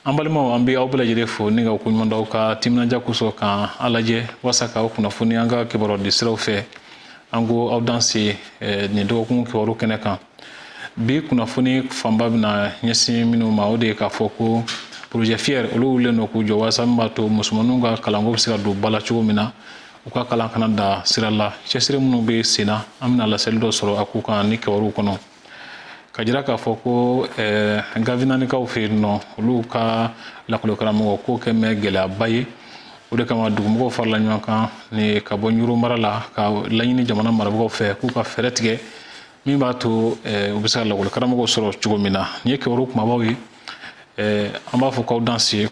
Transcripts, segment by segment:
An balimaw, an bɛ aw bɛɛ lajɛlen fo ni ka koɲuman d'aw ka timinandiya kosɔn k'an a lajɛ walasa k'aw kunnafoni an ka kibaruya di siraw fɛ. An ko aw danse nin dɔgɔkun kibaru kɛnɛ kan. Bi kunnafoni fanba bɛna ɲɛsin minnu ma, o de ye k'a fɔ ko projet FIER, olu wulilen don k'u jɔ walasa min b'a to musomaninw ka kalanko bɛ se ka don ba la cogo min na, u ka kalan kana da sira la. Cɛsiri minnu bɛ sen na, an bɛna laseli dɔ sɔrɔ a ko kan ni kibaruw kɔnɔ, ka jira k'a fɔ ko gavinanikaw fɛ yen nɔ, olu ka lakɔlikaramɔgɔ ko kɛ mɛ gɛlɛyaba ye. O de kama dugumɔgɔw farala ɲɔgɔn kan ni ka bɔ Ɲoro mara la ka laɲini jamana marabagaw fɛ k'u ka fɛɛrɛ tigɛ min b'a to u bɛ se ka lakɔlikaramɔgɔw sɔrɔ cogo min na. Nin ye kibaru kumabaw ye. An b'a fɔ k'aw danse.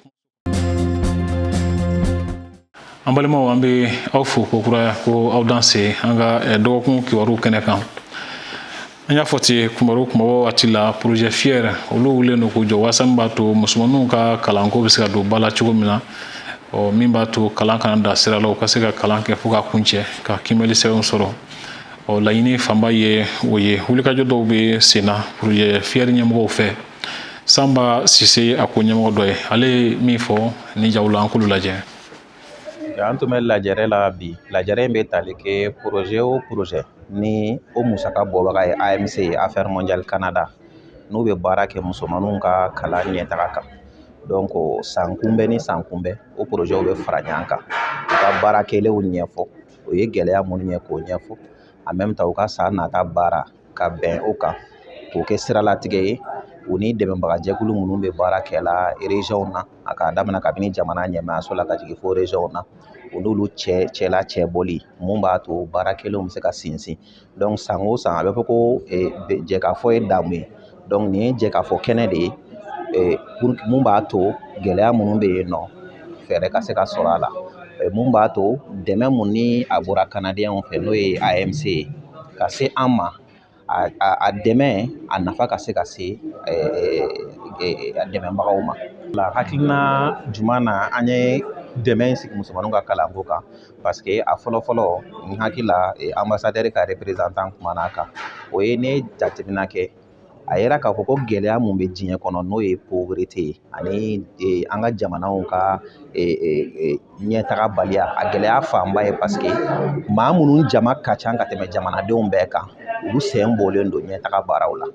An balimaw, an bɛ aw fo kokura ko aw danse an ka dɔgɔkun kibaru kɛnɛ kan. An y'a fɔ ten kibaru kumabaw waati la, projet FIER, olu wulilen don k'u jɔ walasa min b'a to musomaninw ka kalanko bɛ se ka don ba la cogo min na, ɔ min b'a to kalan kana da sira la, u ka se ka kalan kɛ fo ka kuncɛ ka kiimɛli sɛbɛnw sɔrɔ. Ɔ laɲini fanba ye o ye. Wulikajɔ dɔw bɛ sen na projet FIER ɲɛmɔgɔw fɛ. Sanba Sise, a ko ɲɛmɔgɔ dɔ ye, ale ye min fɔ ni jaw la, an k'olu lajɛ. An tun bɛ lajɛrɛ la bi. Lajɛrɛ in bɛ tali kɛ projet o projet ni o musaka bɔbaga ye AMC ye, Affaires mondiales Canada, n'u bɛ baara kɛ musomaninw ka kalan ɲɛtaga kan. Donc san kunbɛn ni san kunbɛn, o projet bɛ fara ɲɔgɔn kan, u ka baara kɛlenw ɲɛfɔ, o ye gɛlɛya minnu ye k'o ɲɛfɔ, en même temps u ka san nata baara ka bɛn o kan, k'o kɛ siralatigɛ ye u ni dɛmɛbagajɛkulu minnu bɛ baara kɛ la région na, a k'a daminɛ kabini jamana ɲɛmaayaso la ka jigin fo région na, u n'olu cɛ cɛla cɛ bɔli mun b'a to baara kelenw bɛ se ka sinsin. Donc san o san, a bɛ fɔ ko jɛkafɔ ye damu ye. Donc nin ye jɛkafɔ kɛnɛ de ye mun b'a to gɛlɛya minnu bɛ yen nɔ, fɛɛrɛ ka se ka sɔrɔ a la, mun b'a to dɛmɛ mun ni a bɔra Canadiens fɛ, n'o ye AMC ye, ka se an ma, a dɛmɛ a nafa ka se ka se a dɛmɛbagaw ma. La hakilina jumɛn na an ye dɛmɛ sigi musomaninw ka kalanko kan? Parce que a fɔlɔ fɔlɔ, n hakili la ambassadeur ka représentant kumana a kan, o ye ne jateminɛ kɛ, a yera k'a fɔ ko gɛlɛya mun bɛ diɲɛ kɔnɔ, n'o ye pauvreté ye, ani an ka jamanaw ka ɲɛtaga baliya, a gɛlɛya fanba ye parce que maa minnu jama ka ca ka tɛmɛ jamanadenw bɛɛ kan, olu sen bɔlen don ɲɛtaga baaraw la.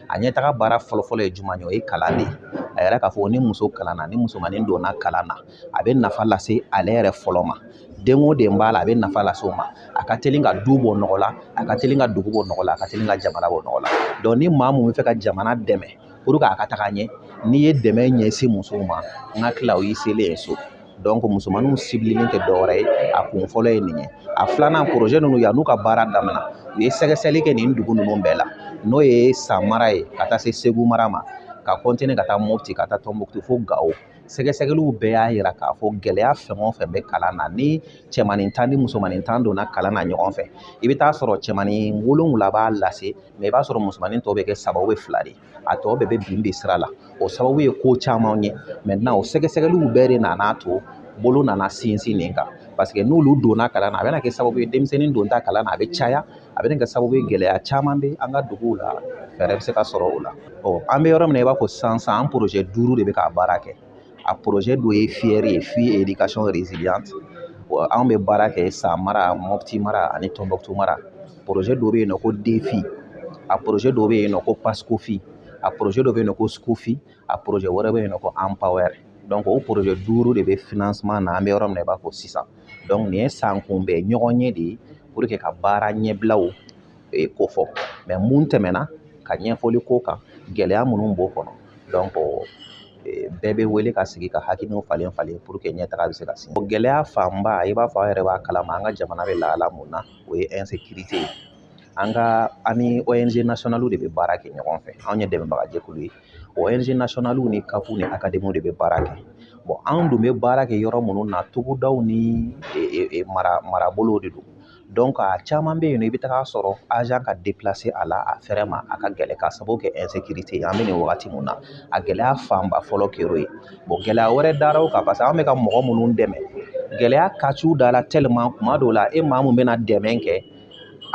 A ɲɛtaga baara fɔlɔfɔlɔ ye jumɛn ye? O ye kalan de ye. A yɛrɛ k'a fɔ ni muso kalanna, ni musomanin donna kalan na, a bɛ nafa lase ale yɛrɛ fɔlɔ ma. Den o den b'a la, a bɛ nafa lase o ma. A ka teli ka du bɔ nɔgɔ la, a ka teli ka dugu bɔ nɔgɔ la, a ka teli ka jamana bɔ nɔgɔ la. Donc ni maa mun bɛ fɛ ka jamana dɛmɛ pour que a ka taga ɲɛ, n'i ye dɛmɛ ɲɛsin musow ma, n hakili la o y'i selen ye so. Donc musomaninw ciblé tɛ dɔwɛrɛ ye, a kun fɔlɔ ye nin ye. A filanan, projet ninnu, yan'u ka baara daminɛ, u ye sɛgɛsɛgɛli kɛ nin dugu ninnu bɛɛ la, n'o ye San mara ye ka taa se Segu mara ma, ka continuer ka taa Mopti, ka taa Tɔnbukutu fo Gawo. Sɛgɛsɛgɛliw bɛɛ y'a yira k'a fɔ gɛlɛya fɛn o fɛn bɛ kalan na, ni cɛmanin 10 ni musomanin 10 donna kalan na ɲɔgɔn fɛ, i bɛ taa sɔrɔ cɛmanin 7 b'a lase, mais i b'a sɔrɔ musomanin tɔw bɛ kɛ 3 2 de, a tɔ bɛɛ bɛ bin de sira la. O sababu ye ko caman ye. Maintenant o sɛgɛsɛgɛliw bɛɛ de nana to bolo nana sinsin nin kan, parce que n'olu donna kalan na, a bɛna kɛ sababu ye denmisɛnnin donta kalan na a bɛ caya, a bɛna kɛ sababu ye gɛlɛya caman bɛ an ka duguw la, fɛɛrɛ bɛ se ka sɔrɔ o la. Ɔ an bɛ yɔrɔ min na i b'a fɔ sisan sisan, an projet 5 de bɛ k'a baara kɛ. A projet dɔ ye FIER ye, Filles Éducation Résiliente. Anw bɛ baara kɛ San mara, Mopti mara ani Tɔnbukutu mara. Projet dɔ bɛ yen nɔ ko DEFI, a projet dɔ bɛ yen nɔ ko PASCOFI, a projet dɔ bɛ yen nɔ ko SCOFI, a projet wɛrɛ bɛ yen nɔ ko Empower. Donc o projet 5 de bɛ financement na an bɛ yɔrɔ min na i b'a fɔ sisan. Donc nin ye san kunbɛn ɲɔgɔn ye de ye pour que ka baara ɲɛbilaw kofɔ, mais mun tɛmɛna ka ɲɛfɔli k'o kan, gɛlɛya minnu b'o kɔnɔ. Donc bɛɛ bɛ wele ka sigi ka hakilinaw falen falen pour que ɲɛtaga bɛ se ka sin. Gɛlɛya fanba, i b'a fɔ aw yɛrɛ b'a kalama, an ka jamana bɛ lahala mun na, o ye insécurité ye. An ka an ni ONG nationales de bɛ baara kɛ ɲɔgɔn fɛ. Anw ye dɛmɛbagajɛkulu ye, ONG nationales ni CAP ni académie de bɛ baara kɛ. Bon, anw dun bɛ baara kɛ yɔrɔ minnu na, togodaw ni marabolow de don. Donc a caman bɛ yen nɔ, i bɛ taga sɔrɔ agent ka déplacer a la, a fɛrɛ ma, a ka gɛlɛn ka sababu kɛ insécurité ye. An bɛ nin wagati mun na, a gɛlɛya fanba fɔlɔ kɛr'o ye. Bon, gɛlɛya wɛrɛ dara o kan, parce que an bɛ ka mɔgɔ minnu dɛmɛ, gɛlɛya ka c'u da la tellement kuma dɔw la, e maa mun bɛna dɛmɛ kɛ,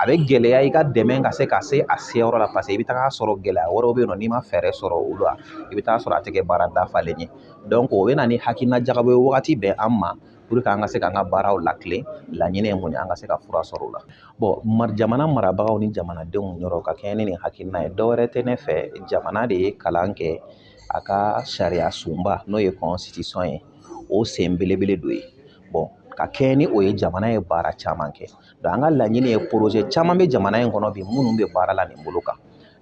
A bɛ gɛlɛya i ka dɛmɛ ka se ka se a seyɔrɔ la, parce que i bɛ taga sɔrɔ gɛlɛya wɛrɛw bɛ yen nɔ, n'i ma fɛɛrɛ sɔrɔ olu la, i bɛ taa sɔrɔ a tɛ kɛ baara dafalen ye. Donc o bɛ na ni hakilina jagabɔ ye wagati bɛɛ an ma, pour que an ka se k'an ka baaraw latilen. Laɲini ye mun ye? An ka se ka fura sɔrɔ o la. Bon, jamana marabagaw ni jamanadenw yɔrɔ ka kɛɲɛ ni nin hakilina ye, dɔwɛrɛ tɛ ne fɛ. Jamana de ye kalan kɛ a ka sariya sunba, n'o ye constitution ye, o sen belebele dɔ ye. Bon, ka kɛɲɛ ni o ye, jamana ye baara caman kɛ. Donc an ka laɲini ye, projet caman bɛ jamana in kɔnɔ bi minnu bɛ baara la nin bolo kan.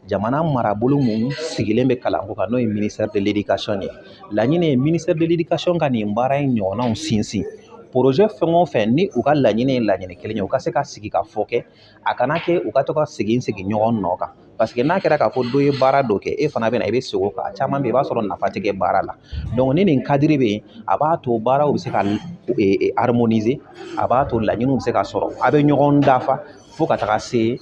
Jamana marabolo mun sigilen bɛ kalanko kan, n'o ye ministère de l'éducation ye, laɲini ye ministère de l'éducation ka nin baara in ɲɔgɔnnaw sinsin. Projet fɛn o fɛn ni u ka laɲini ye laɲini kelen ye, u ka se ka sigi ka fɔ kɛ, a kana kɛ u ka to ka segin segin ɲɔgɔn nɔ kan, parce que n'a kɛra k'a fɔ dɔ ye baara dɔ kɛ, e fana bɛ na i bɛ segin o kan, a caman bɛ yen, i b'a sɔrɔ nafa tɛ kɛ baara la. Donc ni nin cadre bɛ yen, a b'a to baaraw bɛ se ka harmoniser, a b'a to laɲiniw bɛ se ka sɔrɔ, a bɛ ɲɔgɔn dafa fo ka taga se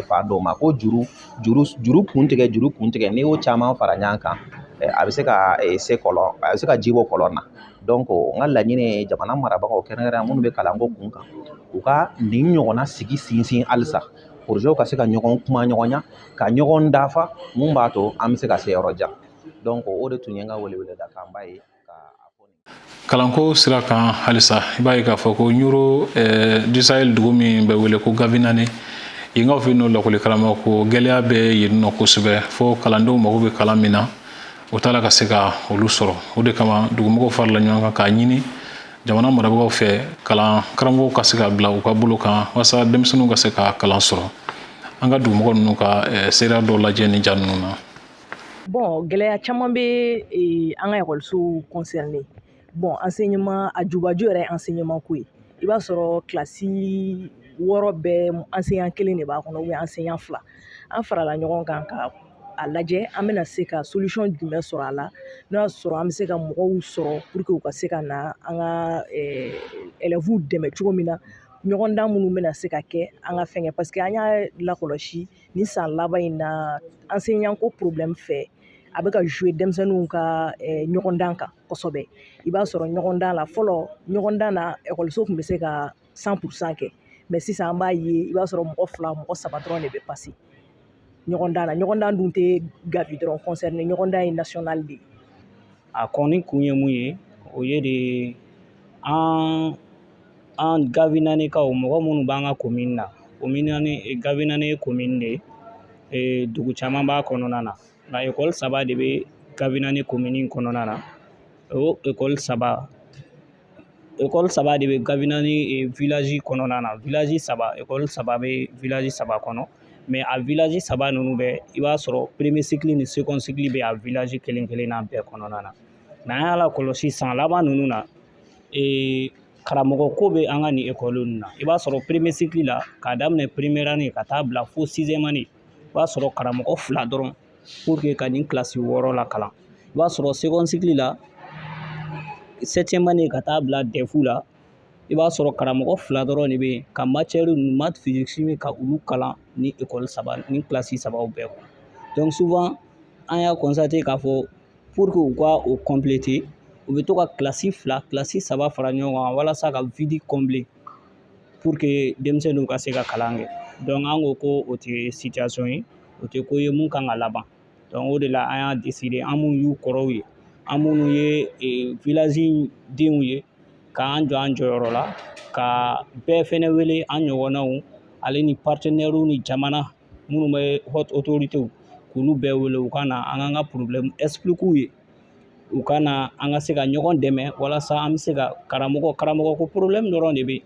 fan dɔw ma. Ko juru juru juru kun tigɛ, juru kun tigɛ, n'i y'o caman fara ɲɔgɔn kan, a bɛ se ka se kɔlɔn, a bɛ se ka ji bɔ kɔlɔn na. Donc n ka laɲini ye, jamana marabagaw, kɛrɛnkɛrɛnnenya minnu bɛ kalanko kun kan, u ka nin ɲɔgɔnna sigi sinsin halisa, projet ka se ka ɲɔgɔn kuma ɲɔgɔnya, ka ɲɔgɔn dafa, mun b'a to an bɛ se ka se yɔrɔ jan. Donc o de tun ye n ka weleweledakanba ye. Kalanko sira kan halisa, i b'a ye k'a fɔ ko Ɲoro du Sahel, dugu min bɛ wele ko Gavinane, yenkaw fɛ yen nɔ, lakɔli karamɔgɔ ko gɛlɛya bɛ yen nɔ kosɛbɛ, fo kalandenw mago bɛ kalan min na, o t'a la ka se ka olu sɔrɔ. O de kama dugumɔgɔw farala ɲɔgɔn kan k'a ɲini jamana marabagaw fɛ, kalan karamɔgɔw ka se ka bila u ka bolo kan, walasa denmisɛnninw ka se ka kalan sɔrɔ. An ka dugumɔgɔ ninnu ka seereya dɔw lajɛ nin ja ninnu na. Bon, gɛlɛya caman bɛ an ka ekɔlisow concerné. Bon, enseignement a jubaju yɛrɛ ye enseignement ko ye. I b'a sɔrɔ kilasi 6 bɛɛ, enseignant kelen de b'a kɔnɔ ou bien enseignant fila. An farala ɲɔgɔn kan ka a lajɛ an bɛna se ka solution jumɛn sɔrɔ a la, n'o y'a sɔrɔ an bɛ se ka mɔgɔw sɔrɔ pour que u ka se ka na an ka élèves dɛmɛ cogo min na, ɲɔgɔndan minnu bɛna se ka kɛ an ka fɛn kɛ, parce que an y'a lakɔlɔsi nin san laban in na, enseignant ko problème fɛ, a bɛ ka jouer denmisɛnninw ka ɲɔgɔndan kan kosɛbɛ. I b'a sɔrɔ ɲɔgɔndan la, fɔlɔ ɲɔgɔndan na, ekɔliso tun bɛ se ka 100% kɛ, mais sisan an b'a ye, i b'a sɔrɔ mɔgɔ fila, mɔgɔ saba dɔrɔn de bɛ passer ɲɔgɔndan na. Ɲɔgɔndan dun tɛ Gavi dɔrɔn concerné, ɲɔgɔndan ye national de ye. A kɔni kun ye mun ye, o ye de an Gavinanekaw, mɔgɔ minnu b'an ka commune na. Commune naani, Gavinane ye commune de ye, dugu caman b'a kɔnɔna na, nka ekɔli saba de bɛ Gavinane commune kɔnɔna na. O ekɔli saba de bɛ Gavinane village kɔnɔna na. Village saba, ekɔli saba bɛ village saba kɔnɔ, mais a village saba ninnu bɛɛ, i b'a sɔrɔ premier cycle ni second cycle bɛ a village kelen kelenna bɛɛ kɔnɔna na. Mais an y'a lakɔlɔsi san laban ninnu na, karamɔgɔ ko bɛ an ka nin ekɔli ninnu na. I b'a sɔrɔ premier cycle la, k'a daminɛ première année ka taa bila fo sixième année, i b'a sɔrɔ karamɔgɔ fila dɔrɔn pour que ka nin kilasi 6 la kalan. I b'a sɔrɔ second cycle la, septième année ka taa bila DEF la, i b'a sɔrɔ karamɔgɔ fila dɔrɔn de bɛ yen ka matière ninnu, maths, physique, chimie, ka olu kalan ni ekɔli saba ni kilasi sabaw bɛɛ kɔnɔ. Donc souvent an y'a constater k'a fɔ pour que u ka o compléter, u bɛ to ka kilasi fila, kilasi saba fara ɲɔgɔn kan walasa ka vide combler pour que denmisɛnninw ka se ka kalan kɛ. Donc an ko ko o tɛ situation ye, o tɛ ko ye mun kan ka laban. Donc o de la an y'a décider, an minnu y'u kɔrɔw ye, an minnu ye village denw ye, k'an jɔ an jɔyɔrɔ la, ka bɛɛ fɛnɛ wele, an ɲɔgɔnnaw ale ni partenaires ni jamana minnu bɛ haute autorité, k'olu bɛɛ wele u ka na an k'an ka problème expliquer u ye, u ka na an ka se ka ɲɔgɔn dɛmɛ walasa an bɛ se ka karamɔgɔ ko problème dɔrɔn de bɛ yen.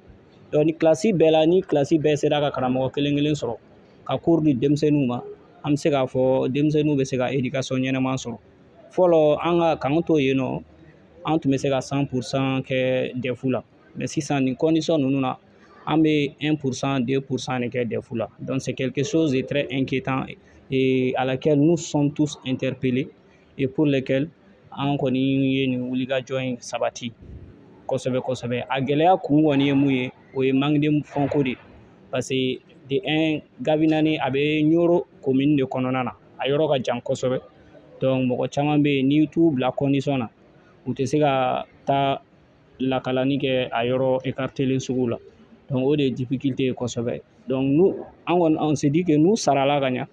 Donc ni kilasi bɛɛ la, ni kilasi bɛɛ sera ka karamɔgɔ kelen kelen sɔrɔ ka cours di denmisɛnninw ma, an bɛ se k'a fɔ denmisɛnninw bɛ se ka éducation ɲɛnama sɔrɔ. Fɔlɔ, an ka k'an to yen nɔ, an tun bɛ se ka 100% kɛ DEF la, mais sisan nin condition ninnu na, an bɛ 1%, 2% de kɛ DEF la. Donc c'est quelque chose de très inquiétant et à laquelle nous sommes tous interpellés et pour lequel an kɔni ye nin wulikajɔ in sabati kosɛbɛ kosɛbɛ. A gɛlɛya kun kɔni ye mun ye, o ye manque de fonds ko de ye, parce que de un, Gavinane a bɛ Ɲoro commune de kɔnɔna na, a yɔrɔ ka jan kosɛbɛ. Donc mɔgɔ caman bɛ yen, n'i t'u bila condition na, u tɛ se ka taa lakalanni kɛ a yɔrɔ écartélen sugu la. Donc o de ye difficulté ye kosɛbɛ. Donc nous, an kɔni, on se dit que n'u sarala ka ɲa,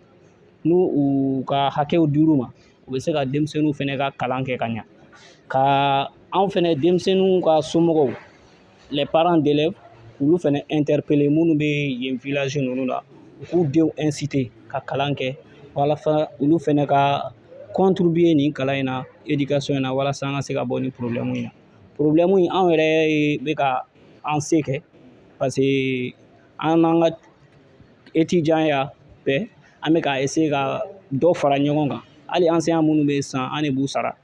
n'u u ka hakɛw dir'u ma, u bɛ se ka denmisɛnninw fɛnɛ ka kalan kɛ ka ɲa, ka anw fɛnɛ denmisɛnninw ka somɔgɔw, les parents d'élèves, olu fɛnɛ interpeller minnu bɛ yen village ninnu na, u k'u denw inciter ka kalan kɛ, walasa olu fɛnɛ ka contribuer nin kalan in na, éducation in na, walasa an ka se ka bɔ nin problème in na. Problème in, anw yɛrɛ bɛ ka an se kɛ, parce que an n'an ka étudiant ya bɛɛ, an bɛ ka essayer ka dɔ fara ɲɔgɔn kan. Hali enseignant minnu bɛ sisan, an de b'u sara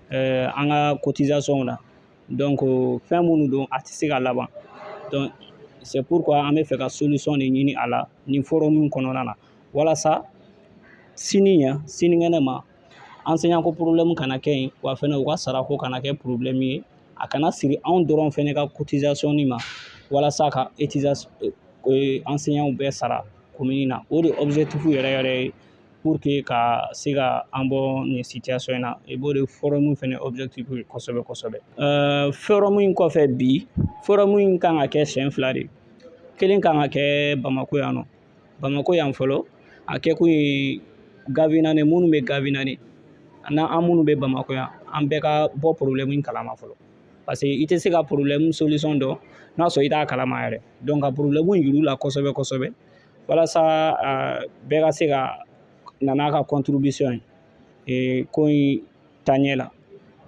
an ka cotisation na. Donc fɛn minnu don, a tɛ se ka laban. Donc c'est pourquoi an bɛ fɛ ka solution de ɲini a la nin forum kɔnɔna na, walasa sini ɲɛ sinikɛnɛ ma, enseignant ko problème kana kɛ yen, wa fɛnɛ u ka sarako kana kɛ problème ye, a kana siri anw dɔrɔn fɛnɛ ka cotisation ma, walasa ka enseignant bɛɛ sara commune na. O de objectif yɛrɛ yɛrɛ ye pour que ka se ka an bɔ nin situation in na. I b'o de forum fɛnɛ objectif ye kosɛbɛ kosɛbɛ. Forum in kɔfɛ, bi forum in kan ka kɛ siɲɛ 2 de. Kelen kan ka kɛ Bamako yan nɔ, Bamako yan fɔlɔ. A kɛkun ye Gavinane, minnu bɛ Gavinane n'an minnu bɛ Bamako yan, an bɛɛ ka bɔ problème in kalama fɔlɔ, parce que i tɛ se ka problème solution dɔn n'a sɔrɔ i t'a kalama yɛrɛ. Donc ka problème yir'u la kosɛbɛ kosɛbɛ, walasa bɛɛ ka se ka na n'a ka contribution ye ko in taaɲɛ la.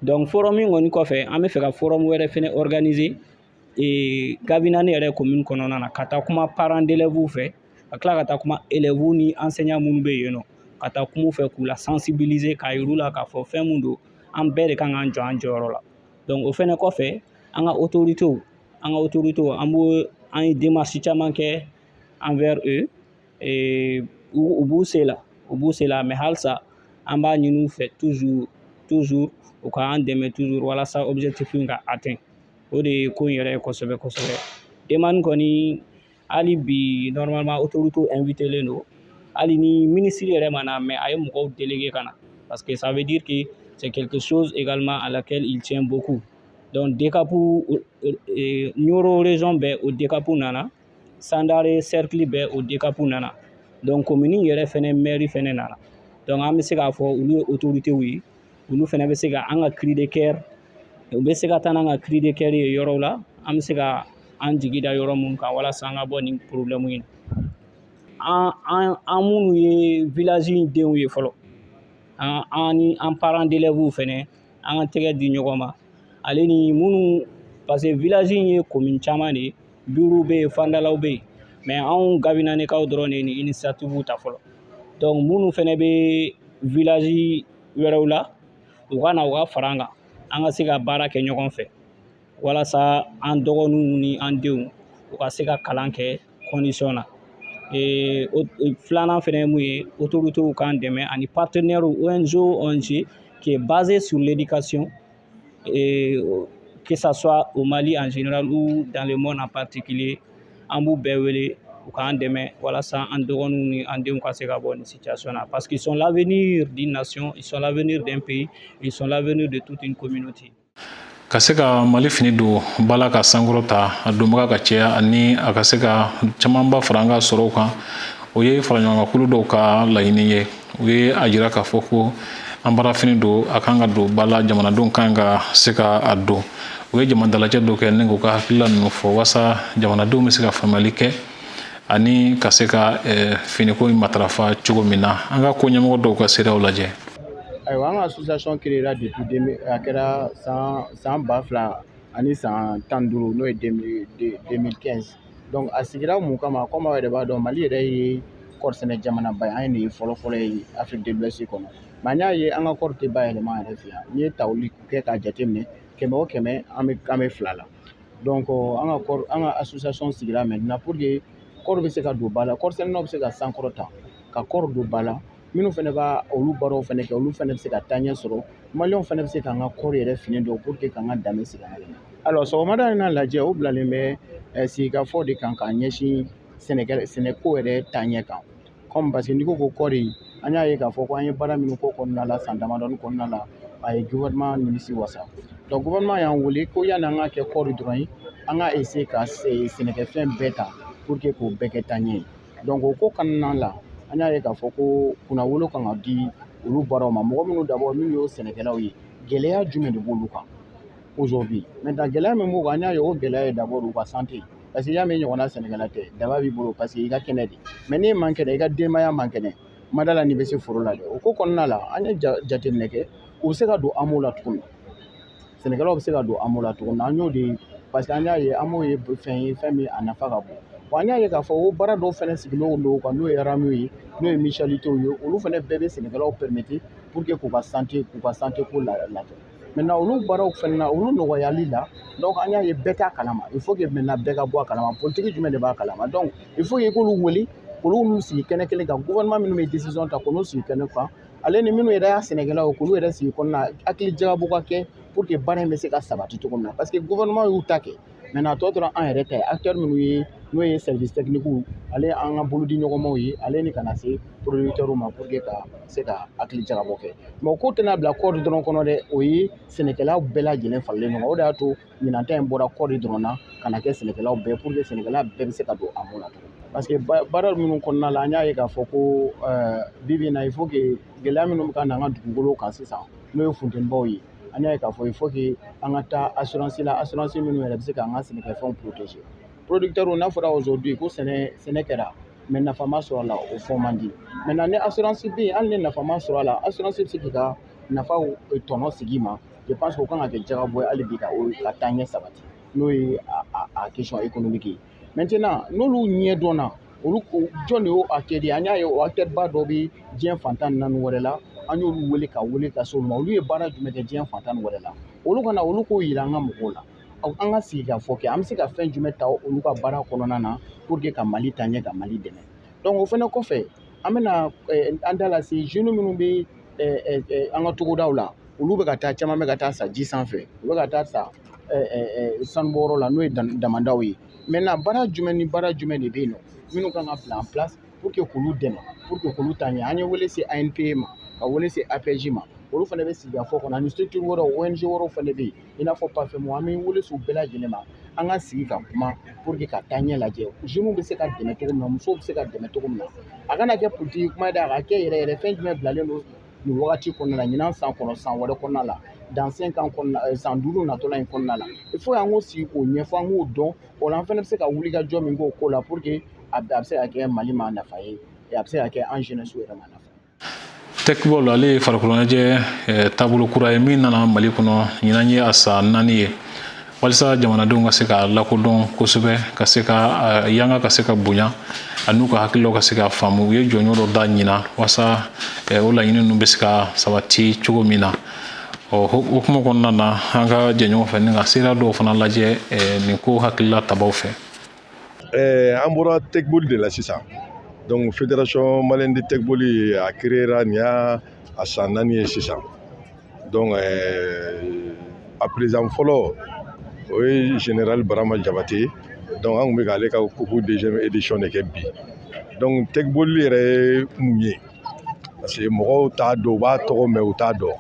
Donc forum in kɔni kɔfɛ, an bɛ fɛ ka forum wɛrɛ fɛnɛ organiser Gavinane yɛrɛ commune kɔnɔna na, ka taa kuma parents d'élèves fɛ, ka tila ka taa kuma élèves ni enseignants minnu bɛ yen nɔ, ka taa kuma u fɛ k'u la sensibiliser, k'a yir'u la k'a fɔ fɛn mun don, an bɛɛ de kan k'an jɔ an jɔyɔrɔ la. Donc o fɛnɛ kɔfɛ, an ka autorités, an b'o, an ye démarche caman kɛ envers eux, u b'u se la, u b'u se la, mais halisa an b'a ɲini u fɛ toujours toujours, u k'an dɛmɛ toujours, walasa objectif in ka atteint. O de ye ko in yɛrɛ ye kosɛbɛ kosɛbɛ. Demande kɔni, hali bi, normalement autorités invité len don. Hali ni ministre yɛrɛ ma na, mais a ye mɔgɔw délégué ka na, parce que ça veut dire que c'est quelque chose également à laquelle il tient beaucoup. Donc DCAP Nioro région bɛɛ, o DCAP nana, Sandare cercle bɛɛ, o DCAP nana, donc commune yɛrɛ fɛnɛ, maire fɛnɛ nana. Donc an bɛ se k'a fɔ olu ye autorités ye, olu fɛnɛ bɛ se ka an ka cri de cœur, u bɛ se ka taa n'an ka cri de cœur ye yɔrɔw la, an bɛ se ka an jigi da yɔrɔ mun kan, walasa an ka bɔ nin problème in na. An minnu ye village in denw ye fɔlɔ, an ni an parents d'élèves fɛnɛ, an ka tɛgɛ di ɲɔgɔn ma, ale ni minnu, parce que village in ye commune caman de ye, Biruw bɛ yen, Fandalaw bɛ yen, mais anw Gavinanekaw dɔrɔn de ye nin initiative ta fɔlɔ. Donc minnu fɛnɛ bɛ village wɛrɛw la, u ka na, u ka fara an kan, an ka se ka baara kɛ ɲɔgɔn fɛ, walasa an dɔgɔninw ni an denw, u ka se ka kalan kɛ condition na. Filanan fɛnɛ ye mun ye? Autorités k'an dɛmɛ, ani partenaires, ONG, ONG qui est basé sur l'éducation, et que ça soit au Mali en général ou dans le monde en particulier, an b'u bɛɛ wele u k'an dɛmɛ, walasa an dɔgɔninw ni an denw ka se ka bɔ nin situation na, parce qu'ils sont l'avenir d'une nation, ils sont l'avenir d'un pays, ils sont l'avenir de toute une communauté. Ka se ka Mali fini don bala ka sankɔrɔ ta, a donbaga ka caya, ani a ka se ka camanba fara an ka sɔrɔw kan, o ye faraɲɔgɔnkankulu dɔw ka laɲini ye. U ye a jira k'a fɔ ko an baarafini don, a kan ka don ba la, jamanadenw kan ka se ka a don. U ye jama dalajɛ dɔ kɛ ni k'u ka hakilila ninnu fɔ, walasa jamanadenw bɛ se ka faamuyali kɛ ani ka se ka finiko in matarafa cogo min na. An ka ko ɲɛmɔgɔ dɔw ka seerew lajɛ. Ayiwa, an ka association créera depuis, a kɛra san 2015, n'o ye 2015. Donc a sigira mun kama? Komi aw yɛrɛ b'a dɔn, Mali yɛrɛ ye kɔɔri sɛnɛ jamanaba ye, an ye nin ye fɔlɔ fɔlɔ ye Afrique de l'Ouest kɔnɔ. Mais an y'a ye an ka kɔɔri tɛ bayɛlɛma an yɛrɛ fɛ yan. N'i ye tawuli kɛ k'a jateminɛ, 100 o 100, an bɛ 2 la. Donc an ka kɔɔri, an ka association sigira maintenant pour que kɔɔri bɛ se ka don ba la, kɔɔri sɛnɛnaw bɛ se ka sankɔrɔta ka kɔɔri don ba la, minnu fana b'a olu baaraw fana kɛ, olu fana bɛ se ka taaɲɛ sɔrɔ, Maliyɛnw fana bɛ se k'an ka kɔɔri yɛrɛ fini don pour que k'an ka danbe segin an yɛrɛ ma. Alors sɔgɔmada in na, lajɛ o bilalen bɛ sigikafɔ de kan k'a ɲɛsin sɛnɛkɛ sɛnɛko yɛrɛ taaɲɛ kan, comme parce que n'i ko ko kɔɔri, an y'a ye k'a fɔ ko an ye baara minnu k'o kɔnɔna la san damadɔni kɔnɔna la, a ye gouvernement nimisi wasa. Donc gouvernement y'an wele ko yanni an ka kɛ kɔɔri dɔrɔn ye, An ka essayer ka sɛnɛkɛfɛn bɛɛ ta pour que k'o bɛɛ kɛ taaɲɛ ye. Donc o ko kɔnɔna la, an y'a ye k'a fɔ ko kunnawolo kan ka di olu baaraw ma. Mɔgɔ minnu d'abord, minnu y'o sɛnɛkɛlaw ye, gɛlɛya jumɛn de b'olu kan aujourd'hui? Maintenant, gɛlɛya min b'u kan, an y'a ye, o gɛlɛya ye d'abord u ka santé, parce que i y'a mɛn ɲɔgɔnna sɛnɛkɛla tɛ, daba b'i bolo parce que i ka kɛnɛ de. Mais n'e man kɛnɛ, i ka denbaya man kɛnɛ, ma da la n'i bɛ se foro la dɛ. O ko kɔnɔna la, an ye jateminɛ kɛ, u bɛ se ka don AMO la cogo min, sɛnɛkɛlaw bɛ se ka don AMO la cogo min na, an y'o de, parce que an y'a ye AMO ye fɛn ye, fɛn min a nafa ka bon. Wa an y'a ye k'a fɔ o baara dɔw fɛnɛ sigilen don kan, n'o ye RAMU ye, n'o ye mutualité ye, olu fɛnɛ bɛɛ bɛ sɛnɛkɛlaw permettre pour que k'u ka santé ko lajɛ. Maintenant, olu baaraw fɛnɛ na, olu nɔgɔyali la, donc an y'a ye bɛɛ t'a kalama. Il faut que maintenant bɛɛ ka bɔ a kalama. Politique jumɛn de b'a kalama? Donc il faut que i k'olu wele, k'olu n'u sigi kɛnɛ kelen kan. Gouvernement minnu bɛ décision ta, k'olu sigi kɛnɛ kan, ale ni minnu yɛrɛ y'a sɛnɛkɛlaw ye, k'olu yɛrɛ sigi kɔnɔna, hakili jagabɔ ka kɛ pour que baara in bɛ se ka sabati cogo min na, parce que gouvernement y'u ta kɛ. Maintenant, a tɔ tora an yɛrɛ ta ye, acteur minnu ye, n'o ye service technique, ale an ka bolodi ɲɔgɔnmaw ye, ale ni ka na se producteurs ma pour que ka se ka hakili jagabɔ kɛ. Mais o ko tɛna bila kɔɔri dɔrɔn kɔnɔ dɛ, o ye sɛnɛkɛlaw bɛɛ lajɛlen faralen ɲɔgɔn kan. O de y'a to ɲinan ta in bɔra kɔɔri dɔrɔn na ka na kɛ sɛnɛkɛlaw bɛɛ, pour que sɛnɛkɛla bɛɛ bɛ se ka don AMO la cogo. Parce que baara minnu kɔnɔna la, an y'a ye k'a fɔ ko bi bi in na, il faut que gɛlɛya minnu bɛ ka na an ka dugukolo kan sisan, n'o ye funtenibaw ye, an y'a ye k'a fɔ il faut que an ka taa assurance la, assurance minnu yɛrɛ bɛ se k'an ka sɛnɛkɛfɛnw protéger. Producteurs, n'a fɔra aujourd'hui ko sɛnɛ kɛra mais nafa ma sɔrɔ a la, o fɔ man di. Maintenant, ni assurance bɛ yen, hali ni nafa ma sɔrɔ a la, assurance bɛ se k'i ka nafa tɔnɔ sigi i ma. Je pense que o kan ka kɛ jagabɔ ye hali bi ka o ka taa ɲɛ sabati, n'o ye a question économique ye. Maintenant, n'olu ɲɛ dɔnna, olu jɔn de y'o acteur ye? An y'a ye, o acteur ba dɔ bɛ diɲɛ fantan ni naani wɛrɛ la. An y'olu wele, ka wele ka se olu ma. Olu ye baara jumɛn kɛ diɲɛ fantan ni wɛrɛ la? Olu kana olu k'o yira an ka mɔgɔw la. An ka sigi ka fɔ kɛ, an bɛ se ka fɛn jumɛn ta olu ka baara kɔnɔna na pour que ka Mali taa ɲɛ, ka Mali dɛmɛ? Donc o fɛnɛ kɔfɛ, an bɛna an da lase jeunes minnu bɛ an ka togodaw la, olu bɛ ka taa, caman bɛ ka taa sa ji sanfɛ, u bɛ ka taa sa sanubɔyɔrɔ la, n'o ye damandaw ye. Maintenant, baara jumɛn ni baara jumɛn de bɛ yen nɔ minnu kan ka bila en place pour que k'olu dɛmɛ, pour que k'olu taa ɲɛ? An ye wele se ANPE ma, ka wele se APJ ma, olu fana bɛ sigikafɔ kɔnɔ, ani structure wɛrɛw, ONG wɛrɛw fana bɛ yen, i n'a fɔ PAFEM. An bɛ wele se u bɛɛ lajɛlen ma, an ka sigi ka kuma pour que ka taa ɲɛ lajɛ, jeunes bɛ se ka dɛmɛ cogo min na, musow bɛ se ka dɛmɛ cogo min na. A kana kɛ politique kuma ye dɛ, a ka kɛ yɛrɛ yɛrɛ. Fɛn jumɛn bilalen don nin wagati kɔnɔna la, ɲinan san kɔnɔ, san wɛrɛ kɔnɔna la, dans 5 ans kɔnɔna, san 5 natɔla in kɔnɔna la? Il faut an k'o sigi k'o ɲɛfɔ, an k'o dɔn. O la, an fana bɛ se ka wuli ka jɔ min k'o ko la pour que a bɛ se ka kɛ Mali ma nafa ye, a bɛ se ka kɛ an jeunesse yɛrɛ ma nafa. Teqball, ale ye farikolo ɲɛnajɛ taabolo kura ye min nana Mali kɔnɔ ɲinan ye a san 4 ye, walisa jamanadenw ka se ka lakodɔn kosɛbɛ, ka se ka yanga, ka se ka bonya, ani ka hakililaw ka se ka faamu. U ye jɔnjɔn dɔ da ɲina walasa o laɲini ninnu bɛ se ka sabati cogo min na. Ɔ, hukumu kɔnɔna na, an ka jɛ ɲɔgɔn fɛ ni ka sira dɔw fana lajɛ nin ko hakilila tabaw fɛ. An bɔra teqball de la sisan. Donc Fédération malienne de teqball, a créera nin y'a a san 4 ye sisan. Donc a président fɔlɔ, o ye général Barama Jabate. Donc an kun bɛ k'ale ka coupe deuxième édition de kɛ bi. Donc teqball yɛrɛ ye mun ye? Parce que mɔgɔw t'a dɔn, u b'a tɔgɔ mɛn, u t'a dɔn.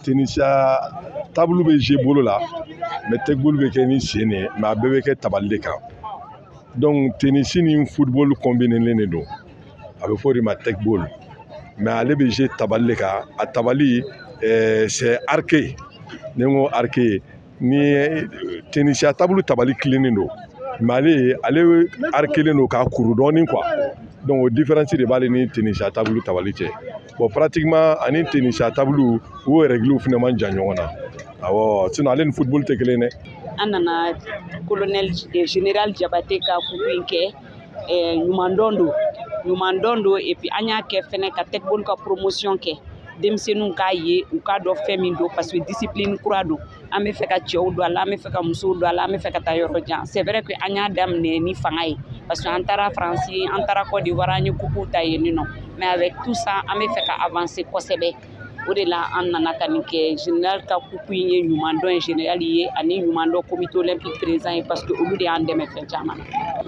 Tenisiya tabulu bɛ jouer bolo la, mais teqball bɛ kɛ ni sen de ye, mais a bɛɛ bɛ kɛ tabali de kan. Donc tennis ni football combinélen de don, a bɛ fɔ o de ma teqball. Mais ale bɛ jouer tabali de kan. A tabali, c'est arqué. Ni n ko arqué, ni tenisiya tabulu tabali tilennen don, mais ale arquélen don k'a kuru dɔɔnin quoi. Donc o différence de b'ale ni tenisiya tabulu tabali cɛ. Bon, pratiquement ani tenisiya tabulu, u règles fana man jan ɲɔgɔn na. Awɔ, sinon ale ni football tɛ kelen ye dɛ. An nana colonel général Jabate ka coupe in kɛ. Ɲumandɔn don, ɲumandɔn don. Et puis an y'a kɛ fɛnɛ ka teqball ka promotion kɛ, denmisɛnninw k'a ye, u k'a dɔn fɛn min don, parce que discipline kura don. An bɛ fɛ ka cɛw don a la, an bɛ fɛ ka musow don a la, an bɛ fɛ ka taa yɔrɔ jan. C'est vrai que an y'a daminɛ ni fanga ye, parce que an taara Faransi, an taara Côte d'Ivoire, an ye coupe ta yen nɔ. Mais avec tout ça, an bɛ fɛ ka avancer kosɛbɛ. O de la an nana ka nin kɛ. Général ka coupe in ye ɲumandɔn ye général ye, ani ɲumandɔn Comité olympique président ye, parce que olu de y'an dɛmɛ fɛn caman na.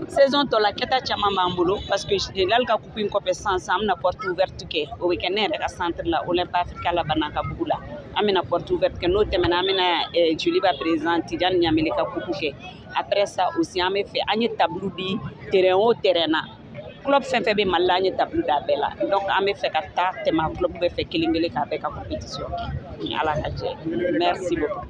Saison tɔ la, kɛta caman b'an bolo, parce que général ka coupe in kɔfɛ sisan sisan, an bɛna porte ouverte kɛ. O bɛ kɛ ne yɛrɛ ka centre la, Olympe Africa la, Banankabugu la. An bɛna porte ouverte kɛ. N'o tɛmɛna, an bɛna Joliba président Tidjane Ɲamele ka coupe kɛ. Après ça aussi, an bɛ fɛ an ye table di terrain o terrain na, club fɛn fɛn bɛ Mali la, an ye table d'a bɛɛ la. Donc an bɛ fɛ ka taa tɛmɛ a club bɛɛ fɛ kelen kelen k'a bɛɛ ka compétition kɛ ni Ala ka jɛ. Merci beaucoup.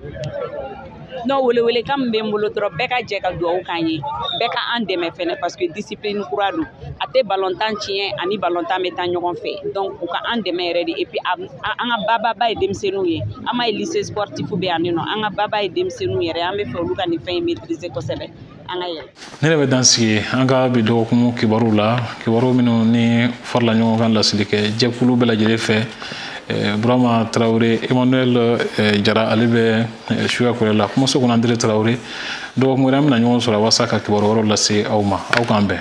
Non, welewelekan min bɛ n bolo dɔrɔn, bɛɛ ka jɛ ka dugawu k'an ye, bɛɛ ka an dɛmɛ fɛnɛ, parce que discipline kura don, a tɛ balontan tiɲɛ, ani balontan bɛ taa ɲɔgɔn fɛ. Donc u ka an dɛmɛ yɛrɛ de. Et puis an ka bababa ye denmisɛnninw ye. An b'a ye lycée sportif bɛ yan nɔ, an ka baba ye denmisɛnninw yɛrɛ. An bɛ fɛ olu ka nin fɛn in maîtriser kosɛbɛ, an ka yɛlɛ. Ne yɛrɛ bɛ dan sigi an ka bi dɔgɔkun kibaruw la, kibaru minnu ni farala ɲɔgɔn kan laseli kɛ jɛkulu bɛɛ lajɛlen fɛ. Burama Tarawele, Emmanuel Jara, ale bɛ suya kɔrɔ la kumaso kɔnɔ. Andre Tarawele, dɔgɔkun wɛrɛ an bɛna ɲɔgɔn sɔrɔ walasa ka kibaru wɛrɛw lase aw ma. Aw k'an bɛn.